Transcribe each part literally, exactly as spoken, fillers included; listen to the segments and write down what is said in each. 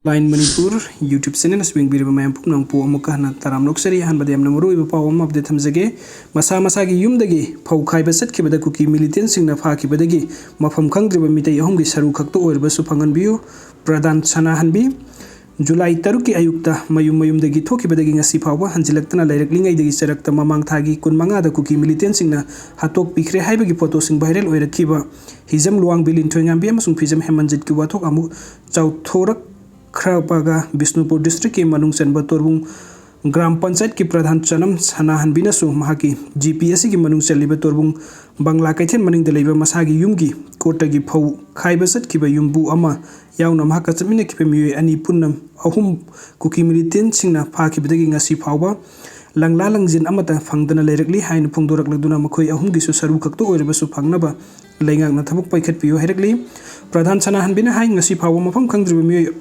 Line Manipur YouTube channel ꯑꯁꯤ ꯌꯦꯡꯕꯤꯔꯤꯕ ꯃꯌꯥꯝ ꯄꯨꯝꯅꯃꯛꯄꯨ ꯑꯃꯨꯛꯀ ꯍꯟꯅ ꯇꯔꯥꯝꯅ ꯑꯣꯛꯆꯔꯤ꯫ ꯑꯍꯥꯟꯕꯗ ꯌꯥꯝꯅ ꯃꯔꯨꯑꯣꯏꯕ ꯄꯥꯎ ꯑꯃ update ꯊꯝꯖꯒꯦ꯫ ꯃꯁꯥ ꯃꯁꯥꯒꯤ ꯌꯨꯝꯗꯒꯤ ꯐꯧ ꯈꯥꯏꯕ ꯆꯠꯈꯤꯕꯗ ꯀꯨꯀꯤ militantꯁꯤꯡꯅ ꯐꯥꯈꯤꯕꯗꯒꯤ ꯃꯐꯝ ꯈꯪꯗ꯭ꯔꯤꯕ ꯃꯤꯇꯩ ꯑꯍꯨꯝꯒꯤ ꯁꯔꯨ ꯈꯛꯇ ꯑꯣꯏꯔꯕꯁꯨ ꯐꯪꯍꯟꯕꯤꯌꯨ꯫ ꯄ꯭ꯔꯙꯥꯟ ꯁꯅꯥꯍꯟꯕꯤ꯫ ꯖꯨꯂꯥꯏ ꯇꯔꯨꯛꯀꯤ ꯑꯌꯨꯛꯇ ꯃꯌꯨꯝ ꯃꯌꯨꯝꯗꯒꯤ ꯊꯣꯛꯈꯤꯕꯗꯒꯤ ꯉꯁꯤ ꯐꯥꯎꯕ ꯍꯟꯖꯤꯜꯂꯛꯇꯅ ꯂꯩꯔꯛꯂꯤꯉꯩꯗꯒꯤ ꯆꯔꯛꯇ ꯃꯃꯥꯡ ꯊꯥꯒꯤ ꯀꯨꯟꯃꯉꯥꯗ ꯀꯨꯀꯤ militantꯁꯤꯡꯅ ꯍꯥꯠꯇꯣꯛꯄꯤꯈ꯭ꯔꯦ ꯍꯥꯏꯕꯒꯤ photoꯁꯤꯡ viral ꯑꯣꯏꯔꯛꯈꯤꯕ ꯍꯤꯖꯝ ꯂꯨꯋꯥꯡꯕꯤ ꯂꯤꯟꯊꯣꯏꯉꯥꯝꯕꯤ ꯑꯃꯁꯨꯡ ꯐꯤꯖꯝ ꯍꯦꯃꯟꯖꯤꯠꯀꯤ ꯋꯥꯊꯣꯛ ꯑꯃꯨꯛ ꯆꯥꯎꯊꯣꯔꯛꯈ꯭ꯔꯕꯒ ꯕꯤꯁꯅꯨꯄꯨꯔ districtꯀꯤ ꯃꯅꯨꯡ ꯆꯟꯕ ꯇꯣꯔꯕꯨꯡ ꯒ꯭ꯔꯥꯝ ꯄꯟꯆꯥꯌꯠꯀꯤ ꯄ꯭ꯔꯙꯥꯟ ꯆꯅꯝ ꯁꯅꯥꯍꯟꯕꯤꯅꯁꯨ ꯃꯍꯥꯛꯀꯤ GP ꯑꯁꯤꯒꯤ ꯃꯅꯨꯡ ꯆꯜꯂꯤꯕ ꯇꯣꯔꯕꯨꯡ ꯕꯪꯂꯥ ꯀꯩꯊꯦꯜ ꯃꯅꯤꯡꯗ ꯂꯩꯕ ꯃꯁꯥꯒꯤ ꯌꯨꯝꯒꯤ ꯀꯣꯔꯠꯇꯒꯤ ꯐꯧ ꯈꯥꯏꯕ ꯆꯠꯈꯤꯕ ꯌꯨꯝꯕꯨ ꯑꯃ ꯌꯥꯎꯅ ꯃꯍꯥꯛꯀ ꯆꯠꯃꯤꯟꯅꯈꯤꯕ ꯃꯤꯑꯣꯏ ꯑꯅꯤ ꯄꯨꯟꯅ ꯑꯍꯨꯝ ꯀꯨꯀꯤ militantꯁꯤꯡꯅ ꯐꯥꯈꯤꯕꯗꯒꯤ ꯉꯁꯤ ꯐꯥꯎꯕ ꯂꯪꯂꯥ ꯂꯪꯖꯤꯟ ꯑꯃꯠꯇ ꯐꯪꯗꯅ ꯂꯩꯔꯛꯂꯤ ꯍꯥꯏꯅ ꯐꯣꯡꯗꯣꯔꯛꯂꯗꯨꯅ ꯃꯈꯣꯏ ꯑꯍꯨꯝꯒꯤꯁꯨ ꯁꯔꯨ ꯈꯛꯇ ꯑꯣꯏꯔꯕꯁꯨ ꯐꯪꯅꯕ ꯂꯩꯉꯥꯛꯅ ꯊꯕꯛ ꯄꯥꯏꯈꯠꯄꯤꯌꯨ ꯍꯥꯏꯔꯛꯂꯤ꯫ ꯄ꯭ꯔꯙꯥꯟ ꯁꯅꯥꯍꯟꯕꯤꯅ ꯍꯥꯏ, ꯉꯁꯤ ꯐꯥꯎꯕ ꯃꯐꯝ ꯈꯪꯗ꯭ꯔꯤꯕ ꯃꯤꯑꯣꯏ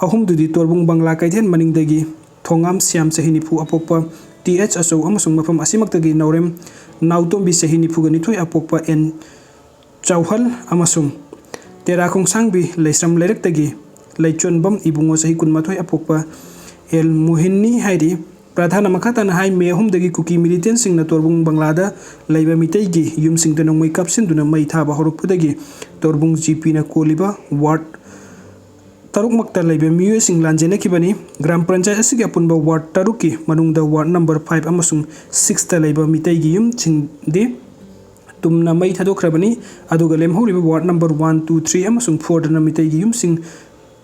ꯑꯍꯨꯝꯗꯨꯗꯤ ꯇꯣꯔꯕꯨꯡ ꯕꯪꯂꯥ ꯀꯩꯊꯦꯜ ꯃꯅꯤꯡꯗꯒꯤ ꯊꯣꯉꯥꯝ ꯁ꯭ꯌꯥꯝ ꯆꯍꯤ ꯅꯤꯐꯨ ꯑꯄꯣꯛꯄ ꯇꯤ ꯑꯩꯆ ꯑꯆꯧ ꯑꯃꯁꯨꯡ ꯃꯐꯝ ꯑꯁꯤꯃꯛꯇꯒꯤ ꯅꯥꯎꯔꯦꯝ ꯅꯥꯎꯇꯣꯝꯕꯤ ꯆꯍꯤ ꯅꯤꯐꯨꯒ ꯅꯤꯊꯣꯏ ꯑꯄꯣꯛꯄ ꯑꯦꯟ ꯆꯥꯎꯍꯜ ꯑꯃꯁꯨꯡ ꯇꯦꯔꯥ ꯈꯣꯡꯁꯥꯡꯕꯤ ꯂꯩꯁ꯭ꯔꯝ ꯂꯩꯔꯛꯇꯒꯤ ꯂꯩꯆꯣꯟꯕꯝ ꯏꯕꯨꯡꯉꯣ ꯆꯍꯤ ꯀꯨꯟꯃꯥꯊꯣꯏ ꯑꯄꯣꯛꯄ ꯑꯦꯜ ꯃꯣꯍꯤꯟꯅꯤ ꯍꯥꯏꯔꯤ꯫ ꯄ꯭ꯔꯙꯥꯟꯅ ꯃꯈꯥ ꯇꯥꯅ ꯍꯥꯏ, ꯃꯦ ꯑꯍꯨꯝꯗꯒꯤ ꯀꯨꯀꯤ militantꯁꯤꯡꯅ ꯇꯣꯔꯕꯨꯡ ꯕꯪꯂꯥꯗ ꯂꯩꯕ ꯃꯤꯇꯩꯒꯤ ꯌꯨꯝꯁꯤꯡꯗ ꯅꯣꯡꯃꯩ ꯀꯥꯞꯁꯤꯟꯗꯨꯅ ꯃꯩ ꯊꯥꯕ ꯍꯧꯔꯛꯄꯗꯒꯤ ꯇꯣꯔꯕꯨꯡ GPꯅ ꯀꯣꯜꯂꯤꯕ ward ꯇꯔꯨꯛꯃꯛꯇ ꯂꯩꯕ ꯃꯤꯑꯣꯏꯁꯤꯡ ꯂꯥꯟꯖꯦꯟꯅꯈꯤꯕꯅꯤ꯫ ꯒ꯭ꯔꯥꯝ ꯄꯟꯆꯥꯌꯠ ꯑꯁꯤꯒꯤ ꯑꯄꯨꯟꯕ ward ꯇꯔꯨꯛꯀꯤ ꯃꯅꯨꯡꯗ ward number five ꯑꯃꯁꯨꯡ sixꯇ ꯂꯩꯕ ꯃꯤꯇꯩꯒꯤ ꯌꯨꯝꯁꯤꯡꯗꯤ ꯇꯨꯝꯅ ꯃꯩ ꯊꯥꯗꯣꯛꯈ꯭ꯔꯕꯅꯤ꯫ ꯑꯗꯨꯒ ꯂꯦꯝꯍꯧꯔꯤꯕ ward number one, two, three ꯑꯃꯁꯨꯡ fourꯗꯅ ꯃꯤꯇꯩꯒꯤ ꯌꯨꯝꯁꯤꯡ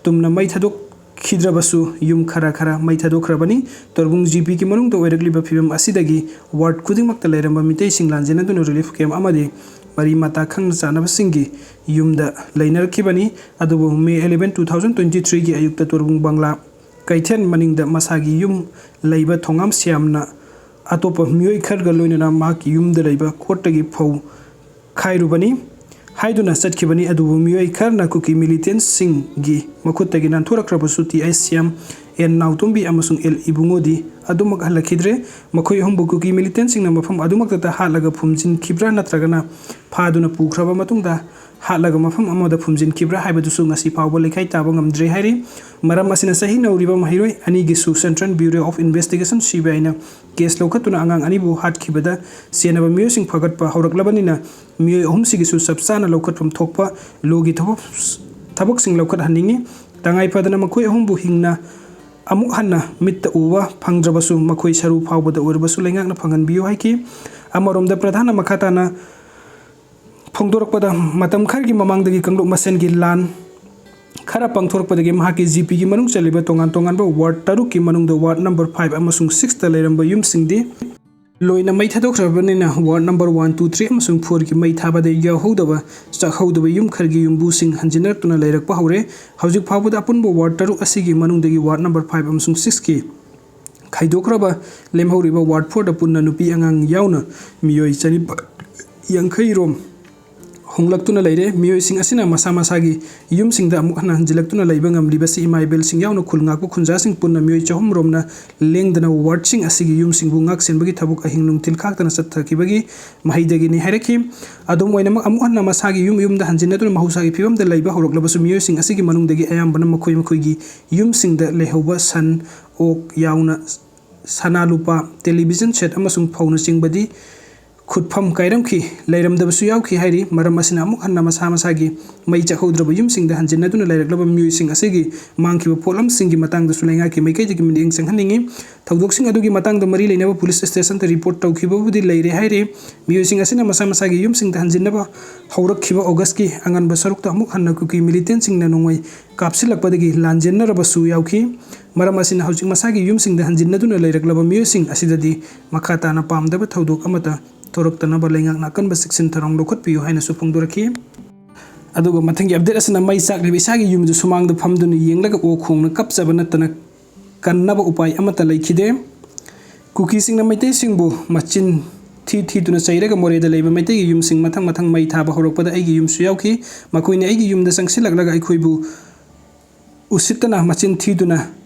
ꯇꯨꯝꯅ ꯃꯩ ꯊꯥꯗꯣꯛꯈꯤꯗ꯭ꯔꯕꯁꯨ ꯌꯨꯝ ꯈꯔ ꯈꯔ ꯃꯩ ꯊꯥꯗꯣꯛꯈ꯭ꯔꯕꯅꯤ꯫ ꯇꯣꯔꯕꯨꯡ GPꯒꯤ ꯃꯅꯨꯡꯗ ꯑꯣꯏꯔꯛꯂꯤꯕ ꯐꯤꯕꯝ ꯑꯁꯤꯗꯒꯤ ward ꯈꯨꯗꯤꯡꯃꯛꯇ ꯂꯩꯔꯝꯕ ꯃꯤꯇꯩꯁꯤꯡ ꯂꯥꯟꯖꯦꯟꯅꯗꯨꯅ relief camp ꯑꯃꯗꯤ ꯃꯔꯤ ꯃꯇꯥ ꯈꯪꯅ ꯆꯥꯟꯅꯕꯁꯤꯡꯒꯤ ꯌꯨꯝꯗ ꯂꯩꯅꯔꯛꯈꯤꯕꯅꯤ꯫ ꯑꯗꯨꯕꯨ ꯃꯦ eleven, two thousand twenty threeꯒꯤ ꯑꯌꯨꯛꯇ ꯇꯣꯔꯕꯨꯡ ꯕꯪꯂꯥ ꯀꯩꯊꯦꯜ ꯃꯅꯤꯡꯗ ꯃꯁꯥꯒꯤ ꯌꯨꯝ ꯂꯩꯕ ꯊꯣꯉꯥꯝ ꯁ꯭ꯌꯥꯝꯅ ꯑꯇꯣꯞꯄ ꯃꯤꯑꯣꯏ ꯈꯔꯒ ꯂꯣꯏꯅꯅ ꯃꯍꯥꯛꯀꯤ ꯌꯨꯝꯗ ꯂꯩꯕ ꯀꯣꯔꯠꯇꯒꯤ ꯐꯧ ꯈꯥꯏꯔꯨꯕꯅꯤ ꯍꯥꯏꯗꯨꯅ ꯆꯠꯈꯤꯕꯅꯤ꯫ ꯑꯗꯨꯕꯨ ꯃꯤꯑꯣꯏ ꯈꯔꯅ ꯀꯨꯀꯤ militantꯁꯤꯡꯒꯤ ꯃꯈꯨꯠꯇꯒꯤ ꯅꯥꯟꯊꯣꯔꯛꯈ꯭ꯔꯕꯁꯨ ꯇꯤ ꯑꯩꯆ ꯁ꯭ꯌꯥꯝ, ꯑꯦꯟ ꯅꯥꯎꯇꯣꯝꯕꯤ ꯑꯃꯁꯨꯡ ꯑꯦꯜ ꯏꯕꯨꯡꯉꯣꯗꯤ ꯑꯗꯨꯃꯛ ꯍꯜꯂꯛꯈꯤꯗ꯭ꯔꯦ꯫ ꯃꯈꯣꯏ ꯑꯍꯨꯝꯕꯨ ꯀꯨꯀꯤ militantꯁꯤꯡꯅ ꯃꯐꯝ ꯑꯗꯨꯃꯛꯇꯗ ꯍꯥꯠꯂꯒ ꯐꯨꯝꯖꯤꯟꯈꯤꯕ꯭ꯔꯥ ꯅꯠꯇ꯭ꯔꯒꯅ ꯐꯥꯗꯨꯅ ꯄꯨꯈ꯭ꯔꯕ ꯃꯇꯨꯡꯗ ꯍꯥꯠꯂꯒ ꯃꯐꯝ ꯑꯃꯗ ꯐꯨꯝꯖꯤꯟꯈꯤꯕ꯭ꯔꯥ ꯍꯥꯏꯕꯗꯨꯁꯨ ꯉꯁꯤ ꯐꯥꯎꯕ ꯂꯩꯈꯥꯏ ꯇꯥꯕ ꯉꯝꯗ꯭ꯔꯤ ꯍꯥꯏꯔꯤ꯫ ꯃꯔꯝ ꯑꯁꯤꯅ ꯆꯍꯤ ꯅꯧꯔꯤꯕ ꯃꯍꯩꯔꯣꯏ ꯑꯅꯤꯒꯤꯁꯨ Central Bureau of Investigation, C B I ꯅ ꯀꯦꯁ ꯂꯧꯈꯠꯇꯨꯅ ꯑꯉꯥꯡ ꯑꯅꯤꯕꯨ ꯍꯥꯠꯈꯤꯕꯗ ꯆꯦꯟꯅꯕ ꯃꯤꯑꯣꯏꯁꯤꯡ ꯐꯥꯒꯠꯄ ꯍꯧꯔꯛꯂꯕꯅꯤꯅ, ꯃꯤꯑꯣꯏ ꯑꯍꯨꯝꯁꯤꯒꯤꯁꯨ ꯆꯞ ꯆꯥꯅ ꯂꯧꯈꯠꯐꯝ ꯊꯣꯛꯄ ꯂꯣꯒꯤ ꯊꯕꯛ, ꯊꯕꯛꯁꯤꯡ ꯂꯧꯈꯠꯍꯟꯅꯤꯡꯏ꯫ ꯇꯉꯥꯏ ꯐꯗꯅ ꯃꯈꯣꯏ ꯑꯍꯨꯝꯕꯨ ꯍꯤꯡꯅ ꯑꯃꯨꯛ ꯍꯟꯅ ꯃꯤꯠꯇ ꯎꯕ ꯐꯪꯗ꯭ꯔꯕꯁꯨ, ꯃꯈꯣꯏ ꯁꯔꯨ ꯐꯥꯎꯕꯗ ꯑꯣꯏꯔꯕꯁꯨ ꯂꯩꯉꯥꯛꯅ ꯐꯪꯍꯟꯕꯤꯌꯨ ꯍꯥꯏꯈꯤ꯫ ꯑꯃꯔꯣꯝꯗ, ꯄ꯭ꯔꯙꯥꯟꯅ ꯃꯈꯥ ꯇꯥꯅ ꯐꯣꯡꯗꯣꯔꯛꯄꯗ, ꯃꯇꯝ ꯈꯔꯒꯤ ꯃꯃꯥꯡꯗꯒꯤ ꯀꯥꯡꯂꯨꯞ ꯃꯁꯦꯟꯒꯤ ꯂꯥꯟ ꯈꯔ ꯄꯥꯡꯊꯣꯔꯛꯄꯗꯒꯤ ꯃꯍꯥꯛꯀꯤ G P ꯒꯤ ꯃꯅꯨꯡ ꯆꯜꯂꯤꯕ ꯇꯣꯉꯥꯟ ꯇꯣꯉꯥꯟꯕ ward ꯇꯔꯨꯛꯀꯤ ꯃꯅꯨꯡꯗ ward number five ꯑꯃꯁꯨꯡ six ꯇ ꯂꯩꯔꯝꯕ ꯌꯨꯝꯁꯤꯡꯗꯤ ꯂꯣꯏꯅ ꯃꯩ ꯊꯥꯗꯣꯛꯈ꯭ꯔꯕꯅꯤꯅ, ward number one, two, three ꯑꯃꯁꯨꯡ four ꯒꯤ ꯃꯩ ꯊꯥꯕꯗ ꯌꯥꯎꯍꯧꯗꯕ, ꯆꯥꯛꯍꯧꯗꯕ ꯌꯨꯝ ꯈꯔꯒꯤ ꯌꯨꯝꯕꯨꯁꯤꯡ ꯍꯟꯖꯤꯟꯅꯔꯛꯇꯨꯅ ꯂꯩꯔꯛꯄ ꯍꯧꯔꯦ꯫ ꯍꯧꯖꯤꯛ ꯐꯥꯎꯕꯗ ꯑꯄꯨꯟꯕ ward ꯇꯔꯨꯛ ꯑꯁꯤꯒꯤ ꯃꯅꯨꯡꯗꯒꯤ ward number five ꯑꯃꯁꯨꯡ six ꯀꯤ ꯈꯥꯏꯗꯣꯛꯈ꯭ꯔꯕ ꯂꯦꯝꯍꯧꯔꯤꯕ ward four ꯗ ꯄꯨꯟꯅ ꯅꯨꯄꯤ ꯑꯉꯥꯡ ꯌꯥꯎꯅ ꯃꯤꯑꯣꯏ ꯆꯅꯤꯄꯥꯟ ꯌꯥꯡꯈꯩ ꯔꯣꯝ ꯍꯣꯡꯂꯛꯇꯨꯅ ꯂꯩꯔꯦ꯫ ꯃꯤꯑꯣꯏꯁꯤꯡ ꯑꯁꯤꯅ ꯃꯁꯥ ꯃꯁꯥꯒꯤ ꯌꯨꯝꯁꯤꯡꯗ ꯑꯃꯨꯛ ꯍꯟꯅ ꯍꯟꯖꯤꯜꯂꯛꯇꯨꯅ ꯂꯩꯕ ꯉꯝꯂꯤꯕꯁꯤ ꯏꯃꯥ ꯏꯕꯦꯜꯁꯤꯡ ꯌꯥꯎꯅ ꯈꯨꯜ ꯉꯥꯛꯄ ꯈꯨꯟꯖꯥꯁꯤꯡ ꯄꯨꯟꯅ ꯃꯤꯑꯣꯏ ꯆꯍꯨꯝ ꯔꯣꯝꯅ ꯂꯦꯡꯗꯅ ward ꯁꯤꯡ ꯑꯁꯤꯒꯤ ꯌꯨꯝꯁꯤꯡꯕꯨ ꯉꯥꯛ ꯁꯦꯟꯕꯒꯤ ꯊꯕꯛ ꯑꯍꯤꯡ ꯅꯨꯡꯊꯤꯜ ꯈꯥꯛꯇꯅ ꯆꯠꯊꯈꯤꯕꯒꯤ ꯃꯍꯩꯗꯒꯤꯅꯤ ꯍꯥꯏꯔꯛꯈꯤ꯫ ꯑꯗꯨꯝ ꯑꯣꯏꯅꯃꯛ, ꯑꯃꯨꯛ ꯍꯟꯅ ꯃꯁꯥꯒꯤ ꯌꯨꯝ ꯌꯨꯝꯗ ꯍꯟꯖꯤꯟꯅꯗꯨꯅ ꯃꯍꯧꯁꯥꯒꯤ ꯐꯤꯕꯝꯗ ꯂꯩꯕ ꯍꯧꯔꯛꯂꯕꯁꯨ, ꯃꯤꯑꯣꯏꯁꯤꯡ ꯑꯁꯤꯒꯤ ꯃꯅꯨꯡꯗꯒꯤ ꯑꯌꯥꯝꯕꯅ ꯃꯈꯣꯏ ꯃꯈꯣꯏꯒꯤ ꯌꯨꯝꯁꯤꯡꯗ ꯂꯩꯍꯧꯕ ꯁꯟ, ꯑꯣꯛ ꯌꯥꯎꯅ ꯁꯅꯥ ꯂꯨꯄꯥ, television set ꯑꯃꯁꯨꯡ ꯐꯧꯅꯆꯤꯡꯕꯗꯤ ꯈꯨꯠꯐꯝ ꯀꯥꯏꯔꯝꯈꯤ, ꯂꯩꯔꯝꯗꯕꯁꯨ ꯌꯥꯎꯈꯤ ꯍꯥꯏꯔꯤ꯫ ꯃꯔꯝ ꯑꯁꯤꯅ ꯑꯃꯨꯛ ꯍꯟꯅ ꯃꯁꯥ ꯃꯁꯥꯒꯤ ꯃꯩ ꯆꯥꯛꯍꯧꯗ꯭ꯔꯕ ꯌꯨꯝꯁꯤꯡꯗ ꯍꯟꯖꯤꯟꯅꯗꯨꯅ ꯂꯩꯔꯛꯂꯕ ꯃꯤꯑꯣꯏꯁꯤꯡ ꯑꯁꯤꯒꯤ ꯃꯥꯡꯈꯤꯕ ꯄꯣꯠꯂꯝꯁꯤꯡꯒꯤ ꯃꯇꯥꯡꯗꯁꯨ ꯂꯩꯉꯥꯛꯀꯤ ꯃꯥꯏꯀꯩꯗꯒꯤ ꯃꯤꯠꯌꯦꯡ ꯆꯪꯍꯟꯅꯤꯡꯏ꯫ ꯊꯧꯗꯣꯛꯁꯤꯡ ꯑꯗꯨꯒꯤ ꯃꯇꯥꯡꯗ ꯃꯔꯤ ꯂꯩꯅꯕ police station ꯗ report ꯇꯧꯈꯤꯕꯕꯨꯗꯤ ꯂꯩꯔꯦ ꯍꯥꯏꯔꯤ꯫ ꯃꯤꯑꯣꯏꯁꯤꯡ ꯑꯁꯤꯅ ꯃꯁꯥ ꯃꯁꯥꯒꯤ ꯌꯨꯝꯁꯤꯡꯗ ꯍꯟꯖꯤꯟꯅꯕ ꯍꯧꯔꯛꯈꯤꯕ August ꯀꯤ ꯑꯉꯟꯕ ꯁꯔꯨꯛꯇ ꯑꯃꯨꯛ ꯍꯟꯅ ꯀꯨꯀꯤ militant ꯁꯤꯡꯅ ꯅꯣꯡꯃꯩ ꯀꯥꯞꯁꯤꯜꯂꯛꯄꯗꯒꯤ ꯂꯥꯟꯖꯦꯟꯅꯔꯕꯁꯨ ꯌꯥꯎꯈꯤ꯫ ꯃꯔꯝ ꯑꯁꯤꯅ ꯍꯧꯖꯤꯛ ꯃꯁꯥꯒꯤ ꯌꯨꯝꯁꯤꯡꯗ ꯍꯟꯖꯤꯟꯅꯗꯨꯅ ꯂꯩꯔꯛꯂꯕ ꯃꯤꯑꯣꯏꯁꯤꯡ ꯑꯁꯤꯗꯗꯤ ꯃꯈꯥ ꯇꯥꯅ ꯄꯥꯝꯗꯕ ꯊꯧꯗꯣꯛ ꯑꯃꯠꯇ ꯊꯣꯔꯛꯇꯅꯕ ꯂꯩꯉꯥꯛꯅ ꯑꯀꯟꯕ ꯆꯦꯛꯁꯤꯟ ꯊꯧꯔꯥꯡ ꯂꯧꯈꯠꯄꯤꯌꯨ ꯍꯥꯏꯅꯁꯨ ꯐꯣꯡꯗꯣꯔꯛꯈꯤ꯫ ꯑꯗꯨꯒ ꯃꯊꯪꯒꯤ update ꯑꯁꯤꯅ ꯃꯩ ꯆꯥꯛꯂꯤꯕ ꯏꯁꯥꯒꯤ ꯌꯨꯝꯗꯨ ꯁꯨꯃꯥꯡꯗ ꯐꯝꯗꯨꯅ ꯌꯦꯡꯂꯒ ꯑꯣꯛ ꯈꯣꯡꯅ ꯀꯞꯆꯕ ꯅꯠꯇꯅ ꯀꯟꯅꯕ ꯎꯄꯥꯏ ꯑꯃꯠꯇ ꯂꯩꯈꯤꯗꯦ꯫ ꯀꯨꯀꯤꯁꯤꯡꯅ ꯃꯩꯇꯩꯁꯤꯡꯕꯨ ꯃꯆꯤꯟ ꯊꯤ ꯊꯤꯗꯨꯅ ꯆꯩꯔꯒ ꯃꯣꯔꯦꯗ ꯂꯩꯕ ꯃꯩꯇꯩꯒꯤ ꯌꯨꯝꯁꯤꯡ ꯃꯊꯪ ꯃꯊꯪ ꯃꯩ ꯊꯥꯕ ꯍꯧꯔꯛꯄꯗ ꯑꯩꯒꯤ ꯌꯨꯝꯁꯨ ꯌꯥꯎꯈꯤ꯫ ꯃꯈꯣꯏꯅ ꯑꯩꯒꯤ ꯌꯨꯝꯗ ꯆꯪꯁꯤꯜꯂꯛꯂꯒ ꯑꯩꯈꯣꯏꯕꯨ ꯎꯁꯤꯠꯇꯅ ꯃꯆꯤꯟ ꯊꯤꯗꯨꯅ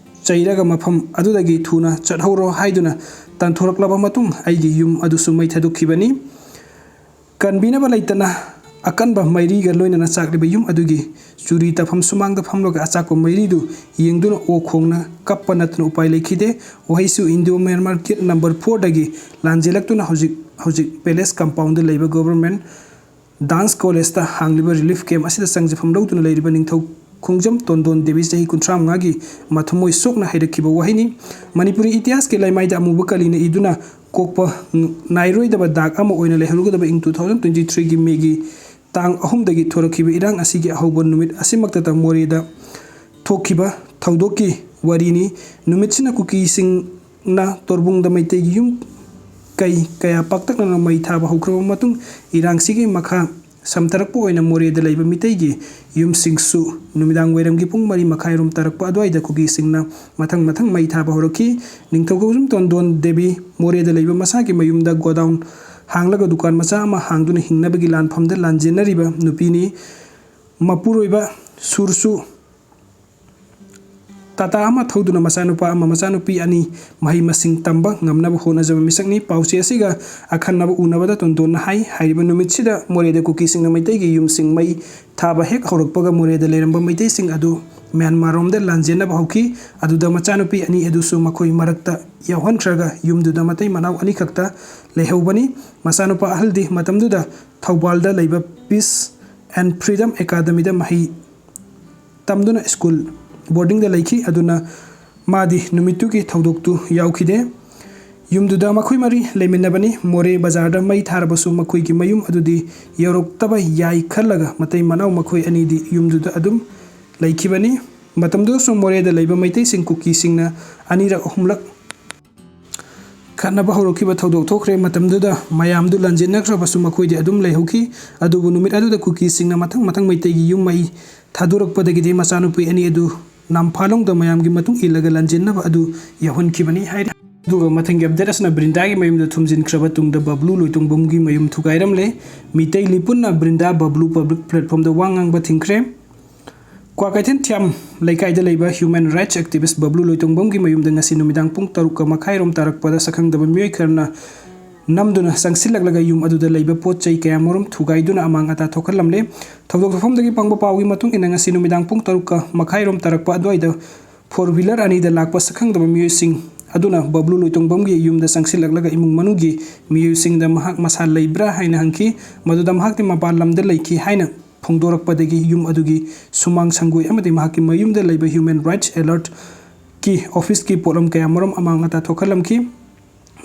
ꯆꯩꯔꯒ ꯃꯐꯝ ꯑꯗꯨꯗꯒꯤ ꯊꯨꯅ ꯆꯠꯍꯧꯔꯣ ꯍꯥꯏꯗꯨꯅ ꯇꯥꯟꯊꯣꯔꯛꯂꯕ ꯃꯇꯨꯡ ꯑꯩꯒꯤ ꯌꯨꯝ ꯑꯗꯨꯁꯨ ꯃꯩ ꯊꯥꯗꯣꯛꯈꯤꯕꯅꯤ꯫ ꯀꯟꯕꯤꯅꯕ ꯂꯩꯇꯅ ꯑꯀꯟꯕ ꯃꯩꯔꯤꯒ ꯂꯣꯏꯅꯅ ꯆꯥꯛꯂꯤꯕ ꯌꯨꯝ ꯑꯗꯨꯒꯤ ꯆꯨꯔꯤ ꯇꯥꯐꯝ ꯁꯨꯃꯥꯡꯗ ꯐꯝꯂꯒ ꯑꯆꯥꯛꯄ ꯃꯩꯔꯤꯗꯨ ꯌꯦꯡꯗꯨꯅ ꯑꯣꯛ ꯈꯣꯡꯅ ꯀꯞꯄ ꯅꯠꯇꯅ ꯎꯄꯥꯏ ꯂꯩꯈꯤꯗꯦ꯫ ꯋꯥꯍꯩꯁꯨ ꯏꯟꯗꯤꯌꯣ ꯃ꯭ꯌꯥꯟꯃꯥꯔ ꯒꯦꯠ ꯅꯝꯕꯔ ꯐꯣꯔꯗꯒꯤ ꯂꯥꯟꯖꯦꯜꯂꯛꯇꯨꯅ ꯍꯧꯖꯤꯛ ꯍꯧꯖꯤꯛ ꯄꯦꯂꯦꯁ ꯀꯝꯄꯥꯎꯟꯗ ꯂꯩꯕ ꯒꯣꯚꯔꯟꯃꯦꯟꯠ ꯗꯥꯟꯁ ꯀꯣꯂꯦꯖꯇ ꯍꯥꯡꯂꯤꯕ ꯔꯤꯂꯤꯐ ꯀꯦꯝꯞ ꯑꯁꯤꯗ ꯆꯪꯖꯐꯝ ꯂꯧꯗꯨꯅ ꯂꯩꯔꯤꯕ ꯅꯤꯡꯊꯧ ꯈꯣꯡꯖꯝ ꯇꯣꯟꯗꯣꯟ ꯗꯦꯕꯤ ꯆꯍꯤ ꯀꯨꯟꯊ꯭ꯔꯥ ꯃꯉꯥꯒꯤ ꯃꯊꯃꯣꯏ ꯁꯣꯛꯅ ꯍꯩꯔꯛꯈꯤꯕ ꯋꯥꯍꯩꯅꯤ꯫ ꯃꯅꯤꯄꯨꯔꯤ ꯏꯇꯤꯍꯥꯁꯀꯤ ꯂꯩꯃꯥꯏꯗ ꯑꯃꯨꯕ ꯀꯂꯤꯅ ꯏꯗꯨꯅ ꯀꯣꯛꯄ ꯅꯥꯏꯔꯣꯏꯗꯕ ꯗꯥꯛ ꯑꯃ ꯑꯣꯏꯅ ꯂꯩꯍꯧꯔꯒꯗꯕ ꯏꯪ ꯇꯨ ꯊꯥꯎꯖꯟ ꯇ꯭ꯋꯦꯟꯇꯤ ꯊ꯭ꯔꯤꯒꯤ ꯃꯦꯒꯤ ꯇꯥꯡ ꯑꯍꯨꯝꯗꯒꯤ ꯊꯣꯔꯛꯈꯤꯕ ꯏꯔꯥꯡ ꯑꯁꯤꯒꯤ ꯑꯍꯧꯕ ꯅꯨꯃꯤꯠ ꯑꯁꯤꯃꯛꯇꯗ ꯃꯣꯔꯦꯗ ꯊꯣꯛꯈꯤꯕ ꯊꯧꯗꯣꯛꯀꯤ ꯋꯥꯔꯤꯅꯤ꯫ ꯅꯨꯃꯤꯠꯁꯤꯅ ꯀꯨꯀꯤꯁꯤꯡꯅ ꯇꯣꯔꯕꯨꯡꯗ ꯃꯩꯇꯩꯒꯤ ꯌꯨꯝ ꯀꯩ ꯀꯌꯥ ꯄꯥꯛꯇꯛꯅꯅ ꯃꯩ ꯊꯥꯕ ꯍꯧꯈ꯭ꯔꯕ ꯃꯇꯨꯡ, ꯏꯔꯥꯡꯁꯤꯒꯤ ꯃꯈꯥ ꯁꯝꯊꯔꯛꯄ ꯑꯣꯏꯅ ꯃꯣꯔꯦꯗ ꯂꯩꯕ ꯃꯤꯇꯩꯒꯤ ꯌꯨꯝꯁꯤꯡꯁꯨ ꯅꯨꯃꯤꯗꯥꯡ ꯋꯥꯏꯔꯝꯒꯤ ꯄꯨꯡ ꯃꯔꯤ ꯃꯈꯥꯏꯔꯣꯝ ꯇꯥꯔꯛꯄ ꯑꯗꯨꯋꯥꯏꯗ ꯀꯨꯀꯤꯁꯤꯡꯅ ꯃꯊꯪ ꯃꯊꯪ ꯃꯩ ꯊꯥꯕ ꯍꯧꯔꯛꯈꯤ꯫ ꯅꯤꯡꯊꯧ ꯈꯣꯡꯖꯝ ꯇꯣꯟꯗꯣꯟ ꯗꯦꯕꯤ ꯃꯣꯔꯦꯗ ꯂꯩꯕ ꯃꯁꯥꯒꯤ ꯃꯌꯨꯝꯗ ꯒꯣꯗꯥꯎꯟ ꯍꯥꯡꯂꯒ ꯗꯨꯀꯥꯟ ꯃꯆꯥ ꯑꯃ ꯍꯥꯡꯗꯨꯅ ꯍꯤꯡꯅꯕꯒꯤ ꯂꯥꯟꯐꯝꯗ ꯂꯥꯟꯖꯦꯟꯅꯔꯤꯕ ꯅꯨꯄꯤꯅꯤ꯫ ꯃꯄꯨꯔꯣꯏꯕ ꯁꯨꯔꯁꯨ ꯇꯥꯇꯥ ꯑꯃ ꯊꯧꯗꯨꯅ ꯃꯆꯥꯅꯨꯄꯥ ꯑꯃ ꯃꯆꯥꯅꯨꯄꯤ ꯑꯅꯤ ꯃꯍꯩ ꯃꯁꯤꯡ ꯇꯝꯕ ꯉꯝꯅꯕ ꯍꯣꯠꯅꯖꯕ ꯃꯤꯁꯛꯅꯤ꯫ ꯄꯥꯎꯆꯦ ꯑꯁꯤꯒ ꯑꯈꯟꯅꯕ ꯎꯅꯕꯗ ꯇꯣꯟꯗꯣꯟꯅ ꯍꯥꯏ, ꯍꯥꯏꯔꯤꯕ ꯅꯨꯃꯤꯠꯁꯤꯗ ꯃꯣꯔꯦꯗ ꯀꯨꯀꯤꯁꯤꯡꯅ ꯃꯩꯇꯩꯒꯤ ꯌꯨꯝꯁꯤꯡ ꯃꯩ ꯊꯥꯕ ꯍꯦꯛ ꯍꯧꯔꯛꯄꯒ ꯃꯣꯔꯦꯗ ꯂꯩꯔꯝꯕ ꯃꯩꯇꯩꯁꯤꯡ ꯑꯗꯨ ꯃ꯭ꯌꯥꯟꯃꯥꯔꯔꯣꯝꯗ ꯂꯥꯟꯖꯦꯟꯅꯕ ꯍꯧꯈꯤ꯫ ꯑꯗꯨꯗ ꯃꯆꯥꯅꯨꯄꯤ ꯑꯅꯤ ꯑꯗꯨꯁꯨ ꯃꯈꯣꯏ ꯃꯔꯛꯇ ꯌꯥꯎꯍꯟꯈ꯭ꯔꯒ ꯌꯨꯝꯗꯨꯗ ꯃꯇꯩ ꯃꯅꯥꯎ ꯑꯅꯤꯈꯛꯇ ꯂꯩꯍꯧꯕꯅꯤ꯫ ꯃꯆꯥꯅꯨꯄꯥ ꯑꯍꯜꯗꯤ ꯃꯇꯝꯗꯨꯗ ꯊꯧꯕꯥꯜꯗ ꯂꯩꯕ Peace and Freedom Academyꯗ ꯃꯍꯩ ꯇꯝꯗꯨꯅ ꯁ꯭ꯀꯨꯜ ꯕꯣꯔꯗꯤꯡꯗ ꯂꯩꯈꯤ꯫ ꯑꯗꯨꯅ ꯃꯥꯗꯤ ꯅꯨꯃꯤꯠꯇꯨꯒꯤ ꯊꯧꯗꯣꯛꯇꯨ ꯌꯥꯎꯈꯤꯗꯦ꯫ ꯌꯨꯝꯗꯨꯗ ꯃꯈꯣꯏ ꯃꯔꯤ ꯂꯩꯃꯤꯟꯅꯕꯅꯤ꯫ ꯃꯣꯔꯦ ꯕꯖꯥꯔꯗ ꯃꯩ ꯊꯥꯔꯕꯁꯨ ꯃꯈꯣꯏꯒꯤ ꯃꯌꯨꯝ ꯑꯗꯨꯗꯤ ꯌꯧꯔꯛꯇꯕ ꯌꯥꯏ ꯈꯜꯂꯒ ꯃꯇꯩ ꯃꯅꯥꯎ ꯃꯈꯣꯏ ꯑꯅꯤꯗꯤ ꯌꯨꯝꯗꯨꯗ ꯑꯗꯨꯝ ꯂꯩꯈꯤꯕꯅꯤ꯫ ꯃꯇꯝꯗꯨꯗꯁꯨ ꯃꯣꯔꯦꯗ ꯂꯩꯕ ꯃꯩꯇꯩꯁꯤꯡ ꯀꯨꯀꯤꯁꯤꯡꯅ ꯑꯅꯤꯔꯛ ꯑꯍꯨꯝꯂꯛ ꯈꯠꯅꯕ ꯍꯧꯔꯛꯈꯤꯕ ꯊꯧꯗꯣꯛ ꯊꯣꯛꯈ꯭ꯔꯦ꯫ ꯃꯇꯝꯗꯨꯗ ꯃꯌꯥꯝꯗꯨ ꯂꯥꯟꯖꯦꯟꯅꯈ꯭ꯔꯕꯁꯨ ꯃꯈꯣꯏꯗꯤ ꯑꯗꯨꯝ ꯂꯩꯍꯧꯈꯤ꯫ ꯑꯗꯨꯕꯨ ꯅꯨꯃꯤꯠ ꯑꯗꯨꯗ ꯀꯨꯀꯤꯁꯤꯡꯅ ꯃꯊꯪ ꯃꯊꯪ ꯃꯩꯇꯩꯒꯤ ꯌꯨꯝ ꯃꯩ ꯊꯥꯗꯣꯔꯛꯄꯗꯒꯤꯗꯤ ꯃꯆꯥꯅꯨꯄꯤ ꯑꯅꯤ ꯑꯗꯨ ꯅꯝꯐꯥꯂꯣꯡꯗ ꯃꯌꯥꯝꯒꯤ ꯃꯇꯨꯡ ꯏꯜꯂꯒ ꯂꯥꯟꯖꯦꯟꯅꯕ ꯑꯗꯨ ꯌꯥꯎꯍꯟꯈꯤꯕꯅꯤ ꯍꯥꯏꯔꯤ꯫ ꯑꯗꯨꯒ ꯃꯊꯪꯒꯤ ꯑꯞꯗꯦꯠ ꯑꯁꯤꯅ ꯕ꯭ꯔꯤꯟꯗꯥꯒꯤ ꯃꯌꯨꯝꯗ ꯊꯨꯝꯖꯤꯟꯈ꯭ꯔꯕ ꯇꯨꯡꯗ ꯕꯕ꯭ꯂꯨ ꯂꯣꯏꯇꯣꯡꯕꯝꯒꯤ ꯃꯌꯨꯝ ꯊꯨꯒꯥꯏꯔꯝꯂꯦ꯫ ꯃꯤꯇꯩ ꯂꯤꯄꯨꯟꯅ ꯕ꯭ꯔꯤꯟꯗꯥ ꯕꯕ꯭ꯂꯨ ꯄꯕ꯭ꯂꯤꯛ ꯄ꯭ꯂꯦꯠꯐꯣꯝꯗ ꯋꯥ ꯉꯥꯡꯕ ꯊꯤꯡꯈ꯭ꯔꯦ꯫ ꯀ꯭ꯋꯥꯀꯩꯊꯦꯜ ꯊꯤꯌꯥꯝ ꯂꯩꯀꯥꯏꯗ ꯂꯩꯕ ꯍ꯭ꯌꯨꯃꯦꯟ ꯔꯥꯏꯠꯁ ꯑꯦꯛꯇꯤꯚꯤꯁ ꯕꯕ꯭ꯂꯨ ꯂꯣꯏꯇꯣꯡꯕꯝꯒꯤ ꯃꯌꯨꯝꯗ ꯉꯁꯤ ꯅꯨꯃꯤꯗꯥꯡ ꯄꯨꯡ ꯇꯔꯨꯛꯀ ꯃꯈꯥꯏꯔꯣꯝ ꯇꯥꯔꯛꯄꯗ ꯁꯛꯈꯪꯗꯕ ꯃꯤꯑꯣꯏ ꯈꯔꯅ ꯅꯝꯗꯨꯅ ꯆꯪꯁꯤꯜꯂꯛꯂꯒ ꯌꯨꯝ ꯑꯗꯨꯗ ꯂꯩꯕ ꯄꯣꯠ ꯆꯩ ꯀꯌꯥꯃꯔꯨꯝ ꯊꯨꯒꯥꯏꯗꯨꯅ ꯑꯃꯥꯡ ꯑꯇꯥ ꯊꯣꯛꯍꯜꯂꯝꯂꯦ꯫ ꯊꯧꯗꯣꯛ ꯊꯣꯛꯐꯝꯗꯒꯤ ꯐꯪꯕ ꯄꯥꯎꯒꯤ ꯃꯇꯨꯡ ꯏꯟꯅ, ꯉꯁꯤ ꯅꯨꯃꯤꯗꯥꯡ ꯄꯨꯡ ꯇꯔꯨꯛꯀ ꯃꯈꯥꯏꯔꯣꯝ ꯇꯥꯔꯛꯄ ꯑꯗꯨꯋꯥꯏꯗ four wheeler ꯑꯅꯤꯗ ꯂꯥꯛꯄ ꯁꯛꯈꯪꯗꯕ ꯃꯤꯑꯣꯏꯁꯤꯡ ꯑꯗꯨꯅ ꯕꯕ꯭ꯂꯨ ꯂꯣꯏꯇꯣꯡꯕꯝꯒꯤ ꯌꯨꯝꯗ ꯆꯪꯁꯤꯜꯂꯛꯂꯒ ꯏꯃꯨꯡ ꯃꯅꯨꯡꯒꯤ ꯃꯤꯑꯣꯏꯁꯤꯡꯗ ꯃꯍꯥꯛ ꯃꯁꯥ ꯂꯩꯕ꯭ꯔꯥ ꯍꯥꯏꯅ ꯍꯪꯈꯤ꯫ ꯃꯗꯨꯗ ꯃꯍꯥꯛꯇꯤ ꯃꯄꯥꯟ ꯂꯝꯗ ꯂꯩꯈꯤ ꯍꯥꯏꯅ ꯐꯣꯡꯗꯣꯔꯛꯄꯗꯒꯤ ꯌꯨꯝ ꯑꯗꯨꯒꯤ ꯁꯨꯃꯥꯡ ꯁꯪꯒꯣꯏ ꯑꯃꯗꯤ ꯃꯍꯥꯛꯀꯤ ꯃꯌꯨꯝꯗ ꯂꯩꯕ Human Rights Alert ꯀꯤ office ꯀꯤ ꯄꯣꯠꯂꯝ ꯀꯌꯥꯃꯔꯨꯝ ꯑꯃꯥꯡ ꯑꯇꯥ ꯊꯣꯛꯍꯜꯂꯝꯈꯤ꯫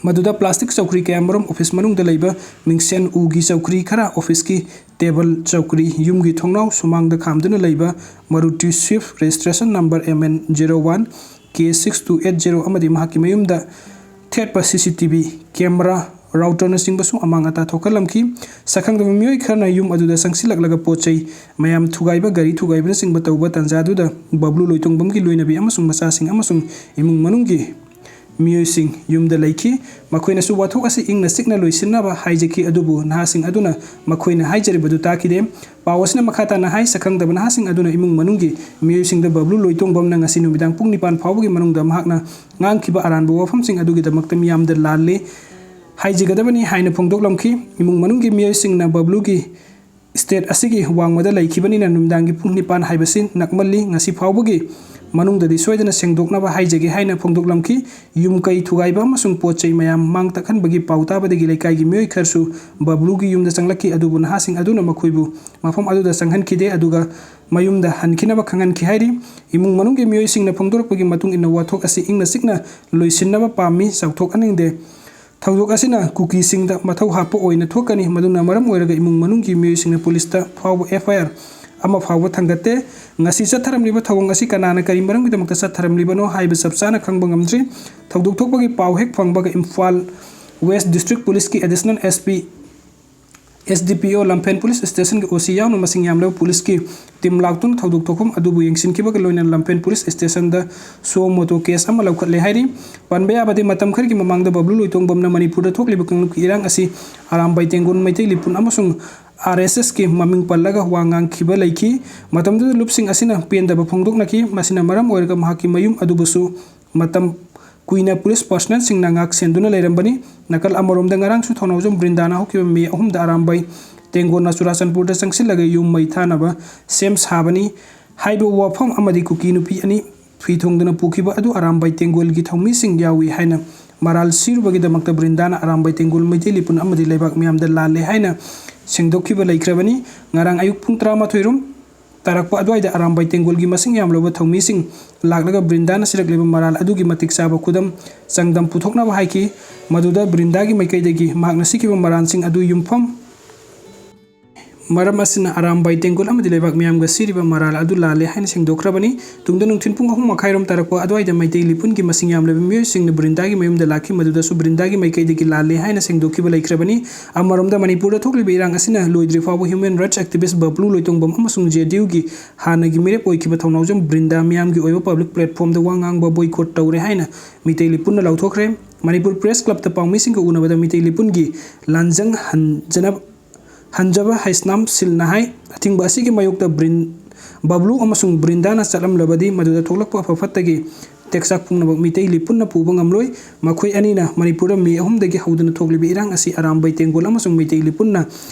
ꯃꯗꯨꯗ plastic ꯆꯧꯀ꯭ꯔꯤ ꯀꯌꯥꯃꯔꯨꯝ, office ꯃꯅꯨꯡꯗ ꯂꯩꯕ ꯃꯤꯡꯁꯦꯟ ꯎꯒꯤ ꯆꯧꯀ꯭ꯔꯤ ꯈꯔ, office ꯀꯤ table ꯆꯧꯀ꯭ꯔꯤ, ꯌꯨꯝꯒꯤ ꯊꯣꯡꯅꯥꯎ ꯁꯨꯃꯥꯡꯗ ꯈꯥꯝꯗꯨꯅ ꯂꯩꯕ Maruti Swift registration number M N zero one K six two eight zero ꯑꯃꯗꯤ ꯃꯍꯥꯛꯀꯤ ꯃꯌꯨꯝꯗ ꯊꯦꯠꯄ C C T V camera, router ꯅꯆꯤꯡꯕꯁꯨ ꯑꯃꯥꯡ ꯑꯇꯥ ꯊꯣꯛꯍꯜꯂꯝꯈꯤ꯫ ꯁꯛꯈꯪꯗꯕ ꯃꯤꯑꯣꯏ ꯈꯔꯅ ꯌꯨꯝ ꯑꯗꯨꯗ ꯆꯪꯁꯤꯜꯂꯛꯂꯒ ꯄꯣꯠ ꯆꯩ ꯃꯌꯥꯝ ꯊꯨꯒꯥꯏꯕ, ꯒꯥꯔꯤ ꯊꯨꯒꯥꯏꯕꯅꯆꯤꯡꯕ ꯇꯧꯕ ꯇꯥꯟꯖꯥꯗꯨꯗ ꯕꯕ꯭ꯂꯨ ꯂꯣꯏꯇꯣꯡꯕꯝꯒꯤ ꯂꯣꯏꯅꯕꯤ ꯑꯃꯁꯨꯡ ꯃꯆꯥꯁꯤꯡ ꯑꯃꯁꯨꯡ ꯏꯃꯨꯡ ꯃꯅꯨꯡꯒꯤ ꯃꯤꯑꯣꯏꯁꯤꯡ ꯌꯨꯝꯗ ꯂꯩꯈꯤ꯫ ꯃꯈꯣꯏꯅꯁꯨ ꯋꯥꯊꯣꯛ ꯑꯁꯤ ꯏꯪꯅ ꯆꯤꯛꯅ ꯂꯣꯏꯁꯤꯟꯅꯕ ꯍꯥꯏꯖꯈꯤ, ꯑꯗꯨꯕꯨ ꯅꯍꯥꯁꯤꯡ ꯑꯗꯨꯅ ꯃꯈꯣꯏꯅ ꯍꯥꯏꯖꯔꯤꯕꯗꯨ ꯇꯥꯈꯤꯗꯦ꯫ ꯄꯥꯎ ꯑꯁꯤꯅ ꯃꯈꯥ ꯇꯥꯅ ꯍꯥꯏ, ꯁꯛꯈꯪꯗꯕ ꯅꯍꯥꯁꯤꯡ ꯑꯗꯨꯅ ꯏꯃꯨꯡ ꯃꯅꯨꯡꯒꯤ ꯃꯤꯑꯣꯏꯁꯤꯡꯗ ꯕꯕ꯭ꯂꯨ ꯂꯣꯏꯇꯣꯡꯕꯝꯅ ꯉꯁꯤ ꯅꯨꯃꯤꯗꯥꯡ ꯄꯨꯡ ꯅꯤꯄꯥꯟ ꯐꯥꯎꯕꯒꯤ ꯃꯅꯨꯡꯗ ꯃꯍꯥꯛꯅ ꯉꯥꯡꯈꯤꯕ ꯑꯔꯥꯟꯕ ꯋꯥꯐꯝꯁꯤꯡ ꯑꯗꯨꯒꯤꯗꯃꯛꯇ ꯃꯤꯌꯥꯝꯗ ꯂꯥꯜꯂꯦ ꯍꯥꯏꯖꯒꯗꯕꯅꯤ ꯍꯥꯏꯅ ꯐꯣꯡꯗꯣꯛꯂꯝꯈꯤ꯫ ꯏꯃꯨꯡ ꯃꯅꯨꯡꯒꯤ ꯃꯤꯑꯣꯏꯁꯤꯡꯅ ꯕꯕ꯭ꯂꯨꯒꯤ state ꯑꯁꯤꯒꯤ ꯋꯥꯡꯃꯗ ꯂꯩꯈꯤꯕꯅꯤꯅ ꯅꯨꯃꯤꯗꯥꯡꯒꯤ ꯄꯨꯡ ꯅꯤꯄꯥꯟ ꯍꯥꯏꯕꯁꯤ ꯅꯛꯃꯜꯂꯤ, ꯉꯁꯤ ꯐꯥꯎꯕꯒꯤ ꯃꯅꯨꯡꯗꯗꯤ ꯁꯣꯏꯗꯅ ꯁꯦꯡꯗꯣꯛꯅꯕ ꯍꯥꯏꯖꯒꯦ ꯍꯥꯏꯅ ꯐꯣꯡꯗꯣꯛꯂꯝꯈꯤ꯫ ꯌꯨꯝ ꯀꯩ ꯊꯨꯒꯥꯏꯕ ꯑꯃꯁꯨꯡ ꯄꯣꯠ ꯆꯩ ꯃꯌꯥꯝ ꯃꯥꯡ ꯇꯥꯛꯍꯟꯕꯒꯤ ꯄꯥꯎ ꯇꯥꯕꯗꯒꯤ ꯂꯩꯀꯥꯏꯒꯤ ꯃꯤꯑꯣꯏ ꯈꯔꯁꯨ ꯕꯕ꯭ꯂꯨꯒꯤ ꯌꯨꯝꯗ ꯆꯪꯂꯛꯈꯤ, ꯑꯗꯨꯕꯨ ꯅꯍꯥꯁꯤꯡ ꯑꯗꯨꯅ ꯃꯈꯣꯏꯕꯨ ꯃꯐꯝ ꯑꯗꯨꯗ ꯆꯪꯍꯟꯈꯤꯗꯦ, ꯑꯗꯨꯒ ꯃꯌꯨꯝꯗ ꯍꯟꯈꯤꯅꯕ ꯈꯪꯍꯟꯈꯤ ꯍꯥꯏꯔꯤ꯫ ꯏꯃꯨꯡ ꯃꯅꯨꯡꯒꯤ ꯃꯤꯑꯣꯏꯁꯤꯡꯅ ꯐꯣꯡꯗꯣꯔꯛꯄꯒꯤ ꯃꯇꯨꯡ ꯏꯟꯅ ꯋꯥꯊꯣꯛ ꯑꯁꯤ ꯏꯪꯅ ꯆꯤꯛꯅ ꯂꯣꯏꯁꯤꯟꯅꯕ ꯄꯥꯝꯃꯤ, ꯆꯥꯎꯊꯣꯛꯍꯟꯅꯤꯡꯗꯦ꯫ ꯊꯧꯗꯣꯛ ꯑꯁꯤꯅ ꯀꯨꯀꯤꯁꯤꯡꯗ ꯃꯊꯧ ꯍꯥꯞꯄ ꯑꯣꯏꯅ ꯊꯣꯛꯀꯅꯤ, ꯃꯗꯨꯅ ꯃꯔꯝ ꯑꯣꯏꯔꯒ ꯏꯃꯨꯡ ꯃꯅꯨꯡꯒꯤ ꯃꯤꯑꯣꯏꯁꯤꯡꯅ ꯄꯨꯂꯤꯁꯇ ꯐꯥꯎꯕ F I R ꯑꯃ ꯐꯥꯎꯕ ꯊꯥꯡꯒꯠꯇꯦ꯫ ꯉꯁꯤ ꯆꯠꯊꯔꯝꯂꯤꯕ ꯊꯧꯑꯣꯡ ꯑꯁꯤ ꯀꯅꯥꯅ ꯀꯔꯤ ꯃꯔꯝꯒꯤꯗꯃꯛꯇ ꯆꯠꯊꯔꯝꯂꯤꯕꯅꯣ ꯍꯥꯏꯕ ꯆꯞ ꯆꯥꯅ ꯈꯪꯕ ꯉꯝꯗ꯭ꯔꯤ꯫ ꯊꯧꯗꯣꯛ ꯊꯣꯛꯄꯒꯤ ꯄꯥꯎ ꯍꯦꯛ ꯐꯪꯕꯒ ꯏꯝꯐꯥꯜ West District Police ꯀꯤ Additional S P, S D P O, Lamphel police ꯁ꯭ꯇꯦꯁꯟꯒꯤ O C ꯌꯥꯎꯅ ꯃꯁꯤꯡ ꯌꯥꯝꯂꯕ ꯄꯨꯂꯤꯁꯀꯤ team ꯂꯥꯛꯇꯨꯅ ꯊꯧꯗꯣꯛ ꯊꯣꯛꯐꯝ ꯑꯗꯨꯕꯨ ꯌꯦꯡꯁꯤꯟꯈꯤꯕꯒ ꯂꯣꯏꯅꯅ ꯂꯝꯐꯦꯜ ꯄꯨꯂꯤꯁ ꯁ꯭ꯇꯦꯁꯟꯗ suo motu case ꯑꯃ ꯂꯧꯈꯠꯂꯦ ꯍꯥꯏꯔꯤ꯫ ꯄꯟꯕ ꯌꯥꯕꯗꯤ, ꯃꯇꯝ ꯈꯔꯒꯤ ꯃꯃꯥꯡꯗ ꯕꯕ꯭ꯂꯨ ꯂꯣꯏꯇꯣꯡꯕꯝꯅ ꯃꯅꯤꯄꯨꯔꯗ ꯊꯣꯛꯂꯤꯕ ꯀꯥꯡꯂꯨꯞꯀꯤ ꯏꯔꯥꯡ ꯑꯁꯤ ꯑꯔꯥꯝꯕꯥꯏ ꯇꯦꯡꯒꯣꯜ ꯃꯩꯇꯩ ꯂꯤꯄꯨꯟ ꯑꯃꯁꯨꯡ R S S ꯀꯤ ꯃꯃꯤꯡ ꯄꯜꯂꯒ ꯋꯥ ꯉꯥꯡꯈꯤꯕ ꯂꯩꯈꯤ꯫ ꯃꯇꯝꯗꯨꯗ ꯂꯨꯞꯁꯤꯡ ꯑꯁꯤꯅ ꯄꯦꯟꯗꯕ ꯐꯣꯡꯗꯣꯛꯅꯈꯤ꯫ ꯃꯁꯤꯅ ꯃꯔꯝ ꯑꯣꯏꯔꯒ ꯃꯍꯥꯛꯀꯤ ꯃꯌꯨꯝ ꯑꯗꯨꯕꯨꯁꯨ ꯃꯇꯝ ꯀꯨꯏꯅ ꯄꯨꯂꯤꯁ ꯄꯔꯁꯅꯦꯜꯁꯤꯡꯅ ꯉꯥꯛ ꯁꯦꯟꯗꯨꯅ ꯂꯩꯔꯝꯕꯅꯤ꯫ ꯅꯥꯀꯜ ꯑꯃꯔꯣꯝꯗ, ꯉꯔꯥꯡꯁꯨ ꯊꯧꯅꯥꯎꯖꯝ ꯕ꯭ꯔꯤꯟꯗꯥꯅ ꯍꯧꯈꯤꯕ ꯃꯦ ꯑꯍꯨꯝꯗ ꯑꯔꯥꯝꯕꯥꯏ ꯇꯦꯡꯒꯣꯜꯅ ꯆꯨꯔꯥꯆꯥꯟꯄꯨꯔꯗ ꯆꯪꯁꯤꯜꯂꯒ ꯌꯨꯝ ꯃꯩ ꯊꯥꯅꯕ ꯁꯦꯝ ꯁꯥꯕꯅꯤ ꯍꯥꯏꯕ ꯋꯥꯐꯝ ꯑꯃꯗꯤ ꯀꯨꯀꯤ ꯅꯨꯄꯤ ꯑꯅꯤ ꯐꯤ ꯊꯣꯡꯗꯨꯅ ꯄꯨꯈꯤꯕ ꯑꯗꯨ ꯑꯔꯥꯝꯕꯥꯏ ꯇꯦꯡꯒꯣꯜꯒꯤ ꯊꯧꯃꯤꯁꯤꯡ ꯌꯥꯎꯏ ꯍꯥꯏꯅ ꯃꯔꯥꯜ ꯁꯤꯔꯨꯕꯒꯤꯗꯃꯛꯇ ꯕ꯭ꯔꯤꯟꯗꯥꯅ ꯑꯔꯥꯝꯕꯥꯏ ꯇꯦꯡꯒꯣꯜ ꯃꯩꯇꯩ ꯂꯤꯄꯨꯟ ꯑꯃꯗꯤ ꯂꯩꯕꯥꯛ ꯃꯤꯌꯥꯝꯗ ꯂꯥꯜꯂꯦ ꯍꯥꯏꯅ ꯁꯦꯡꯗꯣꯛꯈꯤꯕ ꯂꯩꯈ꯭ꯔꯕꯅꯤ꯫ ꯉꯔꯥꯡ ꯑꯌꯨꯛ ꯄꯨꯡ ꯇꯔꯥꯃꯥꯊꯣꯏ ꯔꯣꯝ ꯇꯥꯔꯛꯄ ꯑꯗꯨꯋꯥꯏꯗ ꯑꯔꯥꯝꯕꯥꯏ ꯇꯦꯡꯒꯣꯜꯒꯤ ꯃꯁꯤꯡ ꯌꯥꯝꯂꯕ ꯊꯧꯃꯤꯁꯤꯡ ꯂꯥꯛꯂꯒ ꯕ꯭ꯔꯤꯟꯗꯥꯅ ꯁꯤꯔꯛꯂꯤꯕ ꯃꯔꯥꯜ ꯑꯗꯨꯒꯤ ꯃꯇꯤꯛ ꯆꯥꯕ ꯈꯨꯗꯝ ꯆꯥꯡꯗꯝ ꯄꯨꯊꯣꯛꯅꯕ ꯍꯥꯏꯈꯤ꯫ ꯃꯗꯨꯗ ꯕ꯭ꯔꯤꯟꯗꯥꯒꯤ ꯃꯥꯏꯀꯩꯗꯒꯤ ꯃꯍꯥꯛꯅ ꯁꯤꯈꯤꯕ ꯃꯔꯥꯜꯁꯤꯡ ꯑꯗꯨ ꯌꯨꯝꯐꯝ ꯃꯔꯝ ꯑꯁꯤꯅ ꯑꯔꯥꯝꯕꯥꯏ ꯇꯦꯡꯒꯣꯜ ꯑꯃꯗꯤ ꯂꯩꯕꯥꯛ ꯃꯤꯌꯥꯝꯒ ꯁꯤꯔꯤꯕ ꯃꯔꯥꯜ ꯑꯗꯨ ꯂꯥꯜꯂꯦ ꯍꯥꯏꯅ ꯁꯦꯡꯗꯣꯛꯈ꯭ꯔꯕꯅꯤ꯫ ꯇꯨꯡꯗ ꯅꯨꯡꯊꯤꯜ ꯄꯨꯡ ꯑꯍꯨꯝ ꯃꯈꯥꯏꯔꯣꯝ ꯇꯥꯔꯛꯄ ꯑꯗꯨꯋꯥꯏꯗ ꯃꯩꯇꯩ ꯂꯤꯄꯨꯟꯒꯤ ꯃꯁꯤꯡ ꯌꯥꯝꯂꯕ ꯃꯤꯑꯣꯏꯁꯤꯡꯅ ꯕ꯭ꯔꯤꯟꯗꯥꯒꯤ ꯃꯌꯨꯝꯗ ꯂꯥꯛꯈꯤ, ꯃꯗꯨꯗꯁꯨ ꯕ꯭ꯔꯤꯟꯗꯥꯒꯤ ꯃꯥꯏꯀꯩꯗꯒꯤ ꯂꯥꯜꯂꯦ ꯍꯥꯏꯅ ꯁꯦꯡꯗꯣꯛꯈꯤꯕ ꯂꯩꯈ꯭ꯔꯕꯅꯤ꯫ ꯑꯃꯔꯣꯝꯗ, ꯃꯅꯤꯄꯨꯔꯗ ꯊꯣꯛꯂꯤꯕ ꯏꯔꯥꯡ ꯑꯁꯤꯅ ꯂꯣꯏꯗ꯭ꯔꯤ ꯐꯥꯎꯕ human rights activist ꯕꯕ꯭ꯂꯨ ꯂꯣꯏꯇꯣꯡꯕꯝ ꯑꯃꯁꯨꯡ ꯖꯦ ꯗꯤ ꯌꯨꯒꯤ ꯍꯥꯟꯅꯒꯤ ꯃꯤꯔꯦꯞ ꯑꯣꯏꯈꯤꯕ ꯊꯧꯅꯥꯎꯖꯝ ꯕ꯭ꯔꯤꯟꯗꯥ ꯃꯤꯌꯥꯝꯒꯤ ꯑꯣꯏꯕ public platformꯗ ꯋꯥ ꯉꯥꯡꯕ boycott ꯇꯧꯔꯦ ꯍꯥꯏꯅ ꯃꯤꯇꯩ ꯂꯤꯄꯨꯟꯅ ꯂꯥꯎꯊꯣꯛꯈ꯭ꯔꯦ꯫ ꯃꯅꯤꯄꯨꯔ Press Clubꯇ ꯄꯥꯎꯃꯤꯁꯤꯡꯒ ꯎꯅꯕꯗ ꯃꯤꯇꯩ ꯂꯤꯄꯨꯟꯒꯤ ꯂꯥꯟꯖꯪ ꯍꯟꯖꯅꯕ ꯍꯟꯖꯕ ꯍꯩꯁꯅꯥꯝ ꯁꯤꯜꯅ ꯍꯥꯏ, ꯑꯊꯤꯡꯕ ꯑꯁꯤꯒꯤ ꯃꯥꯌꯣꯛꯇ ꯕ꯭ꯔꯤꯟ-, ꯕꯕ꯭ꯂꯨ ꯑꯃꯁꯨꯡ ꯕ꯭ꯔꯤꯟꯗꯥꯅ ꯆꯠꯂꯝꯂꯕꯗꯤ ꯃꯗꯨꯗ ꯊꯣꯛꯂꯛꯄ ꯑꯐ ꯐꯠꯇꯒꯤ ꯇꯦꯛꯆꯥꯛ ꯄꯨꯝꯅꯃꯛ ꯃꯤꯇꯩ ꯂꯤꯄꯨꯟꯅ ꯄꯨꯕ ꯉꯝꯂꯣꯏ꯫ ꯃꯈꯣꯏ ꯑꯅꯤꯅ ꯃꯅꯤꯄꯨꯔꯗ ꯃꯦ ꯑꯍꯨꯝꯗꯒꯤ ꯍꯧꯗꯨꯅ ꯊꯣꯛꯂꯤꯕ ꯏꯔꯥꯡ ꯑꯁꯤ ꯑꯔꯥꯝꯕꯩ ꯇꯦꯡꯒꯣꯜ ꯑꯃꯁꯨꯡ ꯃꯤꯇꯩ ꯂꯤꯄꯨꯟꯅ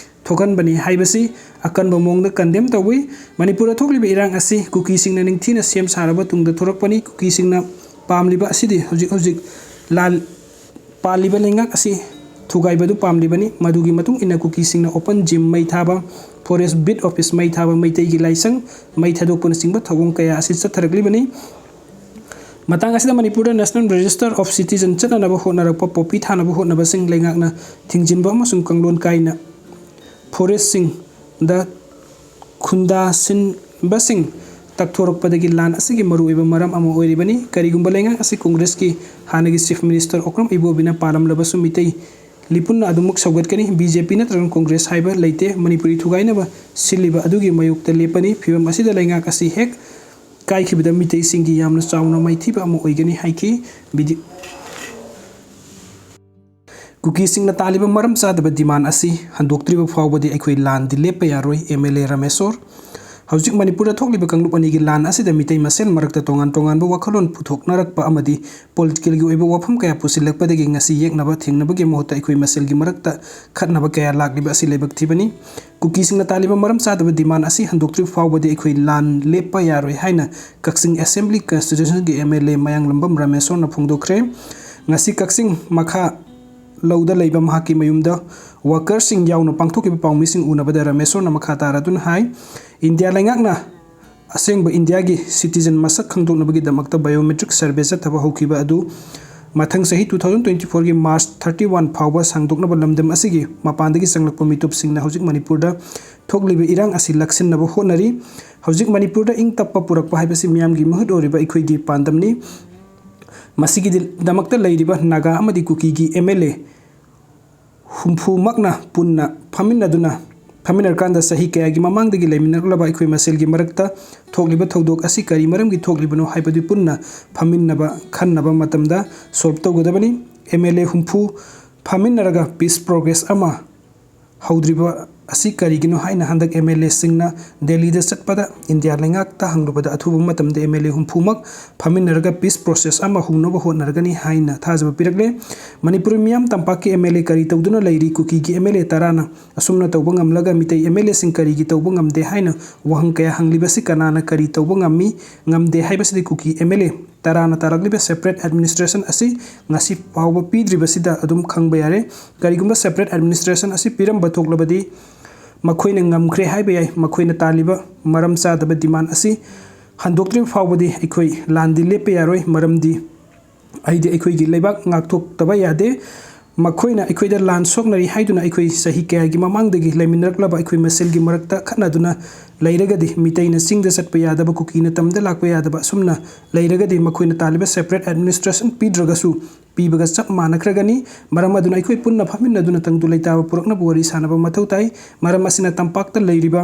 ꯊꯣꯛꯍꯟꯕꯅꯤ ꯍꯥꯏꯕꯁꯤ ꯑꯀꯟꯕ ꯃꯑꯣꯡꯗ condemn ꯇꯧꯏ꯫ ꯃꯅꯤꯄꯨꯔꯗ ꯊꯣꯛꯂꯤꯕ ꯏꯔꯥꯡ ꯑꯁꯤ ꯀꯨꯀꯤꯁꯤꯡꯅ ꯅꯤꯡꯊꯤꯅ ꯁꯦꯝ ꯁꯥꯔꯕ ꯇꯨꯡꯗ ꯊꯣꯔꯛꯄꯅꯤ꯫ ꯀꯨꯀꯤꯁꯤꯡꯅ ꯄꯥꯝꯂꯤꯕ ꯑꯁꯤꯗꯤ ꯍꯧꯖꯤꯛ ꯍꯧꯖꯤꯛ ꯂꯥꯟ ꯄꯥꯜꯂꯤꯕ ꯂꯩꯉꯥꯛ ꯑꯁꯤ ꯊꯨꯒꯥꯏꯕꯗꯨ ꯄꯥꯝꯂꯤꯕꯅꯤ꯫ ꯃꯗꯨꯒꯤ ꯃꯇꯨꯡ ꯏꯟꯅ ꯀꯨꯀꯤꯁꯤꯡꯅ open gym ꯃꯩ ꯊꯥꯕ, forest beat office ꯃꯩ ꯊꯥꯕ, ꯃꯩꯇꯩꯒꯤ ꯂꯥꯏꯁꯪ ꯃꯩ ꯊꯥꯗꯣꯛꯄꯅꯆꯤꯡꯕ ꯊꯧꯑꯣꯡ ꯀꯌꯥ ꯑꯁꯤ ꯆꯠꯊꯔꯛꯂꯤꯕꯅꯤ꯫ ꯃꯇꯥꯡ ꯑꯁꯤꯗ ꯃꯅꯤꯄꯨꯔꯗ National Register of Citizen ꯆꯠꯅꯅꯕ ꯍꯣꯠꯅꯔꯛꯄ poppy ꯊꯥꯅꯕ ꯍꯣꯠꯅꯕꯁꯤꯡ ꯂꯩꯉꯥꯛꯅ ꯊꯤꯡꯖꯤꯟꯕ ꯑꯃꯁꯨꯡ ꯀꯥꯡꯂꯣꯟ ꯀꯥꯏꯅ forestꯁꯤꯡꯗ ꯈꯨꯟꯗꯥꯁꯤꯟꯕꯁꯤꯡ ꯇꯛꯊꯣꯔꯛꯄꯗꯒꯤ ꯂꯥꯟ ꯑꯁꯤꯒꯤ ꯃꯔꯨꯑꯣꯏꯕ ꯃꯔꯝ ꯑꯃ ꯑꯣꯏꯔꯤꯕꯅꯤ꯫ ꯀꯔꯤꯒꯨꯝꯕ ꯂꯩꯉꯥꯛ ꯑꯁꯤ ꯀꯣꯡꯒ꯭ꯔꯦꯁꯀꯤ ꯍꯥꯟꯅꯒꯤ Chief Minister ꯑꯣꯀ꯭ꯔꯝ ꯏꯕꯣꯕꯤꯅ ꯄꯥꯜꯂꯝꯂꯕꯁꯨ ꯃꯤꯇꯩ ꯂꯤꯄꯨꯟꯅ ꯑꯗꯨꯃꯛ ꯁꯧꯒꯠꯀꯅꯤ꯫ ꯕꯤ ꯖꯦ ꯄꯤ ꯅꯠꯇ꯭ꯔꯒ ꯀꯣꯡꯒ꯭ꯔꯦꯁ ꯍꯥꯏꯕ ꯂꯩꯇꯦ꯫ ꯃꯅꯤꯄꯨꯔꯤ ꯊꯨꯒꯥꯏꯅꯕ ꯁꯤꯜꯂꯤꯕ ꯑꯗꯨꯒꯤ ꯃꯥꯌꯣꯛꯇ ꯂꯦꯞꯄꯅꯤ꯫ ꯐꯤꯚꯝ ꯑꯁꯤꯗ ꯂꯩꯉꯥꯛ ꯑꯁꯤ ꯍꯦꯛ ꯀꯥꯏꯈꯤꯕꯗ ꯃꯤꯇꯩꯁꯤꯡꯒꯤ ꯌꯥꯝꯅ ꯆꯥꯎꯅ ꯃꯥꯏꯊꯤꯕ ꯑꯃ ꯑꯣꯏꯒꯅꯤ ꯍꯥꯏꯈꯤ꯫ ꯕꯤꯗꯤ-, ꯀꯨꯀꯤꯁꯤꯡꯅ ꯇꯥꯜꯂꯤꯕ ꯃꯔꯝ ꯆꯥꯗꯕ demand ꯑꯁꯤ ꯍꯟꯗꯣꯛꯇ꯭ꯔꯤꯕ ꯐꯥꯎꯕꯗꯤ ꯑꯩꯈꯣꯏ ꯂꯥꯟꯗꯤ ꯂꯦꯞꯄ ꯌꯥꯔꯣꯏ, ꯑꯦꯝ ꯑꯦꯜ ꯑꯦ ꯔꯥꯃꯦꯁꯣꯔ꯫ ꯍꯧꯖꯤꯛ ꯃꯅꯤꯄꯨꯔꯗ ꯊꯣꯛꯂꯤꯕ ꯀꯥꯡꯂꯨꯞ ꯑꯅꯤꯒꯤ ꯂꯥꯟ ꯑꯁꯤꯗ ꯃꯤꯇꯩ ꯃꯁꯦꯜ ꯃꯔꯛꯇ ꯇꯣꯉꯥꯟ ꯇꯣꯉꯥꯟꯕ ꯋꯥꯈꯜꯂꯣꯟ ꯄꯨꯊꯣꯛꯅꯔꯛꯄ ꯑꯃꯗꯤ ꯄꯣꯂꯤꯇꯤꯀꯦꯜꯒꯤ ꯑꯣꯏꯕ ꯋꯥꯐꯝ ꯀꯌꯥ ꯄꯨꯁꯤꯜꯂꯛꯄꯗꯒꯤ ꯉꯁꯤ ꯌꯦꯛꯅꯕ ꯊꯦꯡꯅꯕꯒꯤ ꯃꯍꯨꯠꯇ ꯑꯩꯈꯣꯏ ꯃꯁꯦꯜꯒꯤ ꯃꯔꯛꯇ ꯈꯠꯅꯕ ꯀꯌꯥ ꯂꯥꯛꯂꯤꯕ ꯑꯁꯤ ꯂꯥꯏꯕꯛ ꯊꯤꯕꯅꯤ꯫ ꯀꯨꯀꯤꯁꯤꯡꯅ ꯇꯥꯜꯂꯤꯕ ꯃꯔꯝ ꯆꯥꯗꯕ ꯗꯤꯃꯥꯟ ꯑꯁꯤ ꯍꯟꯗꯣꯛꯇ꯭ꯔꯤꯕ ꯐꯥꯎꯕꯗꯤ ꯑꯩꯈꯣꯏ ꯂꯥꯟ ꯂꯦꯞꯄ ꯌꯥꯔꯣꯏ ꯍꯥꯏꯅ ꯀꯛꯆꯤꯡ ꯑꯦꯁꯦꯝꯕ꯭ꯂꯤ ꯀꯟꯁꯇꯤꯇ꯭ꯌꯨꯁꯟꯒꯤ ꯑꯦꯝ ꯑꯦꯜ ꯑꯦ ꯃꯌꯥꯡꯂꯝꯕꯝ ꯔꯥꯃꯦꯁꯣꯔꯅ ꯐꯣꯡꯗꯣꯛꯈ꯭ꯔꯦ꯫ ꯉꯁꯤ ꯀꯛꯆꯤꯡ ꯃꯈꯥ ꯂꯧꯗ ꯂꯩꯕ ꯃꯍꯥꯛꯀꯤ ꯃꯌꯨꯝꯗ ꯋꯥꯀꯔꯁꯤꯡ ꯌꯥꯎꯅ ꯄꯥꯡꯊꯣꯛꯈꯤꯕ ꯄꯥꯎꯃꯤꯁꯤꯡ ꯎꯅꯕꯗ ꯔꯥꯃꯦꯁꯣꯔꯅ ꯃꯈꯥ ꯇꯥꯔꯗꯨꯅ ꯍꯥꯏ, ꯏꯟꯗꯤꯌꯥ ꯂꯩꯉꯥꯛꯅ ꯑꯁꯦꯡꯕ ꯏꯟꯗꯤꯌꯥꯒꯤ ꯁꯤꯇꯤꯖꯟ ꯃꯁꯛ ꯈꯪꯗꯣꯛꯅꯕꯒꯤꯗꯃꯛꯇ ꯕꯥꯏꯑꯣꯃꯦꯇ꯭ꯔꯤꯛ ꯁꯔꯚꯦ ꯆꯠꯊꯕ ꯍꯧꯈꯤꯕ ꯑꯗꯨ ꯃꯊꯪ ꯆꯍꯤ two thousand twenty fourꯒꯤ ꯃꯥꯔꯆ thirty one ꯐꯥꯎꯕ ꯁꯥꯡꯗꯣꯛꯅꯕ ꯂꯝꯗꯝ ꯑꯁꯤꯒꯤ ꯃꯄꯥꯟꯗꯒꯤ ꯆꯪꯂꯛꯄ ꯃꯤꯇꯣꯞꯁꯤꯡꯅ ꯍꯧꯖꯤꯛ ꯃꯅꯤꯄꯨꯔꯗ ꯊꯣꯛꯂꯤꯕ ꯏꯔꯥꯡ ꯑꯁꯤ ꯂꯥꯛꯁꯤꯟꯅꯕ ꯍꯣꯠꯅꯔꯤ꯫ ꯍꯧꯖꯤꯛ ꯃꯅꯤꯄꯨꯔꯗ ꯏꯪ ꯇꯞꯄ ꯄꯨꯔꯛꯄ ꯍꯥꯏꯕꯁꯤ ꯃꯤꯌꯥꯝꯒꯤ ꯃꯤꯍꯨꯠ ꯑꯣꯏꯔꯤꯕ ꯑꯩꯈꯣꯏꯒꯤ ꯄꯥꯟꯗꯝꯅꯤ꯫ ꯃꯁꯤꯒꯤꯗꯃꯛꯇ ꯂꯩꯔꯤꯕ ꯅꯥꯒꯥ ꯑꯃꯗꯤ ꯀꯨꯀꯤꯒꯤ ꯑꯦꯝ ꯑꯦꯜ ꯑꯦ ꯍꯨꯝꯐꯨꯃꯛꯅ ꯄꯨꯟꯅ ꯐꯝꯃꯤꯟꯅꯗꯨꯅ ꯐꯝꯃꯤꯟꯅꯔꯀꯥꯟꯗ ꯆꯍꯤ ꯀꯌꯥꯒꯤ ꯃꯃꯥꯡꯗꯒꯤ ꯂꯩꯃꯤꯟꯅꯔꯛꯂꯕ ꯑꯩꯈꯣꯏ ꯃꯁꯦꯜꯒꯤ ꯃꯔꯛꯇ ꯊꯣꯛꯂꯤꯕ ꯊꯧꯗꯣꯛ ꯑꯁꯤ ꯀꯔꯤ ꯃꯔꯝꯒꯤ ꯊꯣꯛꯂꯤꯕꯅꯣ ꯍꯥꯏꯕꯗꯨ ꯄꯨꯟꯅ ꯐꯝꯃꯤꯟꯅꯕ ꯈꯟꯅꯕ ꯃꯇꯝꯗ ꯁꯣꯜꯕ ꯇꯧꯒꯗꯕꯅꯤ꯫ ꯑꯦꯝ ꯑꯦꯜ ꯑꯦ ꯍꯨꯝꯐꯨ ꯐꯝꯃꯤꯟꯅꯔꯒ ꯄꯤꯁ ꯄ꯭ꯔꯣꯒ꯭ꯔꯦꯁ ꯑꯃ ꯍꯧꯗ꯭ꯔꯤꯕ ꯑꯁꯤ ꯀꯔꯤꯒꯤꯅꯣ ꯍꯥꯏꯅ ꯍꯟꯗꯛ ꯑꯦꯝ ꯑꯦꯜ ꯑꯦꯁꯤꯡꯅ ꯗꯦꯜꯂꯤꯗ ꯆꯠꯄꯗ ꯏꯟꯗꯤꯌꯥ ꯂꯩꯉꯥꯛꯇ ꯍꯪꯂꯨꯕꯗ ꯑꯊꯨꯕ ꯃꯇꯝꯗ ꯑꯦꯝ ꯑꯦꯜ ꯑꯦ ꯍꯨꯝꯐꯨꯃꯛ ꯐꯝꯃꯤꯟꯅꯔꯒ ꯄꯤꯁ ꯄ꯭ꯔꯣꯁꯦꯁ ꯑꯃ ꯍꯧꯅꯕ ꯍꯣꯠꯅꯔꯒꯅꯤ ꯍꯥꯏꯅ ꯊꯥꯖꯕ ꯄꯤꯔꯛꯂꯦ꯫ ꯃꯅꯤꯄꯨꯔ ꯃꯤꯌꯥꯝ ꯇꯝꯄꯥꯛꯀꯤ ꯑꯦꯝ ꯑꯦꯜ ꯑꯦ ꯀꯔꯤ ꯇꯧꯗꯨꯅ ꯂꯩꯔꯤ? ꯀꯨꯀꯤꯒꯤ ꯑꯦꯝ ꯑꯦꯜ ꯑꯦ ꯇꯔꯥꯅ ꯑꯁꯨꯝꯅ ꯇꯧꯕ ꯉꯝꯂꯒ ꯃꯤꯇꯩ ꯑꯦꯝ ꯑꯦꯜ ꯑꯦꯁꯤꯡ ꯀꯔꯤꯒꯤ ꯇꯧꯕ ꯉꯝꯗꯦ ꯍꯥꯏꯅ ꯋꯥꯍꯪ ꯀꯌꯥ ꯍꯪꯂꯤꯕꯁꯤ ꯀꯅꯥꯅ ꯀꯔꯤ ꯇꯧꯕ ꯉꯝꯃꯤ, ꯉꯝꯗꯦ ꯍꯥꯏꯕꯁꯤꯗꯤ ꯀꯨꯀꯤ ꯑꯦꯝ ꯑꯦꯜ ꯑꯦ ꯇꯔꯥꯅ ꯇꯥꯔꯛꯂꯤꯕ ꯁꯦꯄꯔꯦꯠ ꯑꯦꯗꯃꯤꯅꯤꯁꯇ꯭ꯔꯦꯁꯟ ꯑꯁꯤ ꯉꯁꯤ ꯐꯥꯎꯕ ꯄꯤꯗ꯭ꯔꯤꯕꯁꯤꯗ ꯑꯗꯨꯝ ꯈꯪꯕ ꯌꯥꯔꯦ꯫ ꯀꯔꯤꯒꯨꯝꯕ ꯁꯦꯄꯔꯦꯠ ꯑꯦꯗꯃꯤꯅꯤꯁꯇ꯭ꯔꯦꯁꯟ ꯑꯁꯤ ꯄꯤꯔꯝꯕ ꯊꯣꯛꯂꯕꯗꯤ ꯃꯈꯣꯏꯅ ꯉꯝꯈ꯭ꯔꯦ ꯍꯥꯏꯕ ꯌꯥꯏ꯫ ꯃꯈꯣꯏꯅ ꯇꯥꯜꯂꯤꯕ ꯃꯔꯝ ꯆꯥꯗꯕ ꯗꯤꯃꯥꯟ ꯑꯁꯤ ꯍꯟꯗꯣꯛꯇ꯭ꯔꯤꯕ ꯐꯥꯎꯕꯗꯤ ꯑꯩꯈꯣꯏ ꯂꯥꯟꯗꯤ ꯂꯦꯞꯄ ꯌꯥꯔꯣꯏ꯫ ꯃꯔꯝꯗꯤ ꯑꯩꯗꯤ ꯑꯩꯈꯣꯏꯒꯤ ꯂꯩꯕꯥꯛ ꯉꯥꯛꯊꯣꯛꯇꯕ ꯌꯥꯗꯦ꯫ ꯃꯈꯣꯏꯅ ꯑꯩꯈꯣꯏꯗ ꯂꯥꯟ ꯁꯣꯛꯅꯔꯤ ꯍꯥꯏꯗꯨꯅ ꯑꯩꯈꯣꯏ ꯆꯍꯤ ꯀꯌꯥꯒꯤ ꯃꯃꯥꯡꯗꯒꯤ ꯂꯩꯃꯤꯟꯅꯔꯛꯂꯕ ꯑꯩꯈꯣꯏ ꯃꯁꯦꯜꯒꯤ ꯃꯔꯛꯇ ꯈꯠꯅꯗꯨꯅ ꯂꯩꯔꯒꯗꯤ, ꯃꯤꯇꯩꯅ ꯆꯤꯡꯗ ꯆꯠꯄ ꯌꯥꯗꯕ, ꯀꯨꯀꯤꯅ ꯇꯝꯗ ꯂꯥꯛꯄ ꯌꯥꯗꯕ, ꯑꯁꯨꯝꯅ ꯂꯩꯔꯒꯗꯤ ꯃꯈꯣꯏꯅ ꯇꯥꯜꯂꯤꯕ ꯁꯦꯄꯔꯦꯠ ꯑꯦꯗꯃꯤꯅꯤꯁꯇ꯭ꯔꯦꯁꯟ ꯄꯤꯗ꯭ꯔꯒꯁꯨ ꯄꯤꯕꯒ ꯆꯞ ꯃꯥꯟꯅꯈ꯭ꯔꯒꯅꯤ꯫ ꯃꯔꯝ ꯑꯗꯨꯅ ꯑꯩꯈꯣꯏ ꯄꯨꯟꯅ ꯐꯝꯃꯤꯟꯅꯗꯨꯅ ꯇꯪꯗꯨ ꯂꯩꯇꯥꯕ ꯄꯨꯔꯛꯅꯕ ꯋꯥꯔꯤ ꯁꯥꯅꯕ ꯃꯊꯧ ꯇꯥꯏ꯫ ꯃꯔꯝ ꯑꯁꯤꯅ ꯇꯝꯄꯥꯛꯇ ꯂꯩꯔꯤꯕ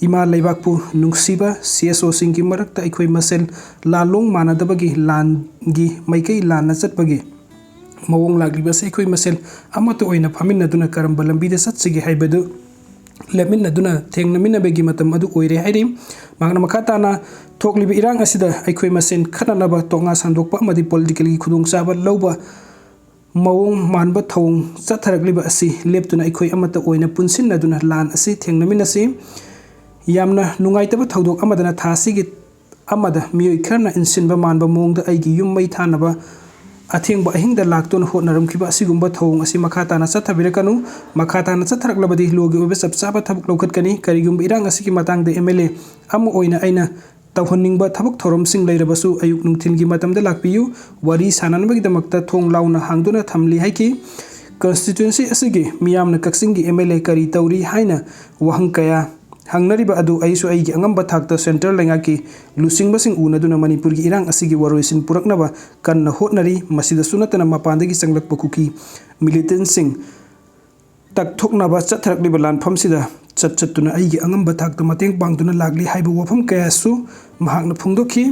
ꯏꯃꯥ ꯂꯩꯕꯥꯛꯄꯨ ꯅꯨꯡꯁꯤꯕ ꯁꯤ ꯑꯦꯁ ꯑꯣꯁꯤꯡꯒꯤ ꯃꯔꯛꯇ ꯑꯩꯈꯣꯏ ꯃꯁꯦꯜ ꯂꯥꯜꯂꯣꯡ ꯃꯥꯟꯅꯗꯕꯒꯤ ꯂꯥꯟꯒꯤ ꯃꯥꯏꯀꯩ ꯂꯥꯟꯅ ꯆꯠꯄꯒꯤ ꯃꯑꯣꯡ ꯂꯥꯛꯂꯤꯕ ꯑꯁꯤ ꯑꯩꯈꯣꯏ ꯃꯁꯦꯜ ꯑꯃꯠꯇ ꯑꯣꯏꯅ ꯐꯝꯃꯤꯟꯅꯗꯨꯅ ꯀꯔꯝꯕ ꯂꯝꯕꯤꯗ ꯆꯠꯁꯤꯒꯦ ꯍꯥꯏꯕꯗꯨ ꯂꯦꯞꯃꯤꯟꯅꯗꯨꯅ ꯊꯦꯡꯅꯃꯤꯟꯅꯕꯒꯤ ꯃꯇꯝ ꯑꯗꯨ ꯑꯣꯏꯔꯦ ꯍꯥꯏꯔꯤ꯫ ꯃꯍꯥꯛꯅ ꯃꯈꯥ ꯇꯥꯅ, "ꯊꯣꯛꯂꯤꯕ ꯏꯔꯥꯡ ꯑꯁꯤꯗ ꯑꯩꯈꯣꯏ ꯃꯁꯦꯟ ꯈꯠꯅꯅꯕ, ꯇꯣꯛꯅ ꯁꯟꯗꯣꯛꯄ ꯑꯃꯗꯤ ꯄꯣꯂꯤꯇꯤꯀꯦꯜꯒꯤ ꯈꯨꯗꯣꯡꯆꯥꯕ ꯂꯧꯕ ꯃꯑꯣꯡ ꯃꯥꯟꯕ ꯊꯧꯑꯣꯡ ꯆꯠꯊꯔꯛꯂꯤꯕ ꯑꯁꯤ ꯂꯦꯞꯇꯨꯅ ꯑꯩꯈꯣꯏ ꯑꯃꯠꯇ ꯑꯣꯏꯅ ꯄꯨꯟꯁꯤꯟꯅꯗꯨꯅ ꯂꯥꯟ ꯑꯁꯤ ꯊꯦꯡꯅꯃꯤꯟꯅꯁꯤ꯫ ꯌꯥꯝꯅ ꯅꯨꯡꯉꯥꯏꯇꯕ ꯊꯧꯗꯣꯛ ꯑꯃꯗꯅ ꯊꯥ ꯑꯁꯤꯒꯤ ꯑꯃꯗ ꯃꯤꯑꯣꯏ ꯈꯔꯅ ꯏꯟꯁꯤꯟꯕ ꯃꯥꯟꯕ ꯃꯑꯣꯡꯗ ꯑꯩꯒꯤ ꯌꯨꯝ ꯃꯩ ꯊꯥꯅꯕ ꯑꯊꯦꯡꯕ ꯑꯍꯤꯡꯗ ꯂꯥꯛꯇꯨꯅ ꯍꯣꯠꯅꯔꯝꯈꯤꯕ ꯑꯁꯤꯒꯨꯝꯕ ꯊꯧꯑꯣꯡ ꯑꯁꯤ ꯃꯈꯥ ꯇꯥꯅ ꯆꯠꯊꯕꯤꯔꯛꯀꯅꯨ꯫ ꯃꯈꯥ ꯇꯥꯅ ꯆꯠꯊꯔꯛꯂꯕꯗꯤ ꯂꯣꯒꯤ ꯑꯣꯏꯕ ꯆꯞ ꯆꯥꯕ ꯊꯕꯛ ꯂꯧꯈꯠꯀꯅꯤ꯫ ꯀꯔꯤꯒꯨꯝꯕ ꯏꯔꯥꯡ ꯑꯁꯤꯒꯤ ꯃꯇꯥꯡꯗ ꯑꯦꯝ ꯑꯦꯜ ꯑꯦ ꯑꯃ ꯑꯣꯏꯅ ꯑꯩꯅ ꯇꯧꯍꯟꯅꯤꯡꯕ ꯊꯕꯛ ꯊꯧꯔꯝꯁꯤꯡ ꯂꯩꯔꯕꯁꯨ ꯑꯌꯨꯛ ꯅꯨꯡꯊꯤꯜꯒꯤ ꯃꯇꯝꯗ ꯂꯥꯛꯄꯤꯌꯨ꯫ ꯋꯥꯔꯤ ꯁꯥꯟꯅꯅꯕꯒꯤꯗꯃꯛꯇ ꯊꯣꯡ ꯂꯥꯎꯅ ꯍꯥꯡꯗꯨꯅ ꯊꯝꯂꯤ" ꯍꯥꯏꯈꯤ꯫ ꯀꯟꯁꯇꯤꯇ꯭ꯋꯦꯟꯁꯤ ꯑꯁꯤꯒꯤ ꯃꯤꯌꯥꯝꯅ ꯀꯛꯆꯤꯡꯒꯤ ꯑꯦꯝ ꯑꯦꯜ ꯑꯦ ꯀꯔꯤ ꯇꯧꯔꯤ ꯍꯥꯏꯅ ꯋꯥꯍꯪ ꯀꯌꯥ ꯍꯪꯅꯔꯤꯕ ꯑꯗꯨ ꯑꯩꯁꯨ ꯑꯩꯒꯤ ꯑꯉꯝꯕ ꯊꯥꯛꯇ ꯁꯦꯟꯇ꯭ꯔꯦꯜ ꯂꯩꯉꯥꯛꯀꯤ ꯂꯨꯆꯤꯡꯕꯁꯤꯡ ꯎꯅꯗꯨꯅ ꯃꯅꯤꯄꯨꯔꯒꯤ ꯏꯔꯥꯡ ꯑꯁꯤꯒꯤ ꯋꯥꯔꯣꯏꯁꯤꯟ ꯄꯨꯔꯛꯅꯕ ꯀꯟꯅ ꯍꯣꯠꯅꯔꯤ꯫ ꯃꯁꯤꯗꯁꯨ ꯅꯠꯇꯅ ꯃꯄꯥꯟꯗꯒꯤ ꯆꯪꯂꯛꯄ ꯀꯨꯀꯤ ꯃꯤꯂꯤꯇꯦꯟꯁꯤꯡ ꯇꯛꯊꯣꯛꯅꯕ ꯆꯠꯊꯔꯛꯂꯤꯕ ꯂꯥꯟꯐꯝꯁꯤꯗ ꯆꯠ ꯆꯠꯇꯨꯅ ꯑꯩꯒꯤ ꯑꯉꯝꯕ ꯊꯥꯛꯇ ꯃꯇꯦꯡ ꯄꯥꯡꯗꯨꯅ ꯂꯥꯛꯂꯤ ꯍꯥꯏꯕ ꯋꯥꯐꯝ ꯀꯌꯥꯁꯨ ꯃꯍꯥꯛꯅ ꯐꯣꯡꯗꯣꯛꯈꯤ꯫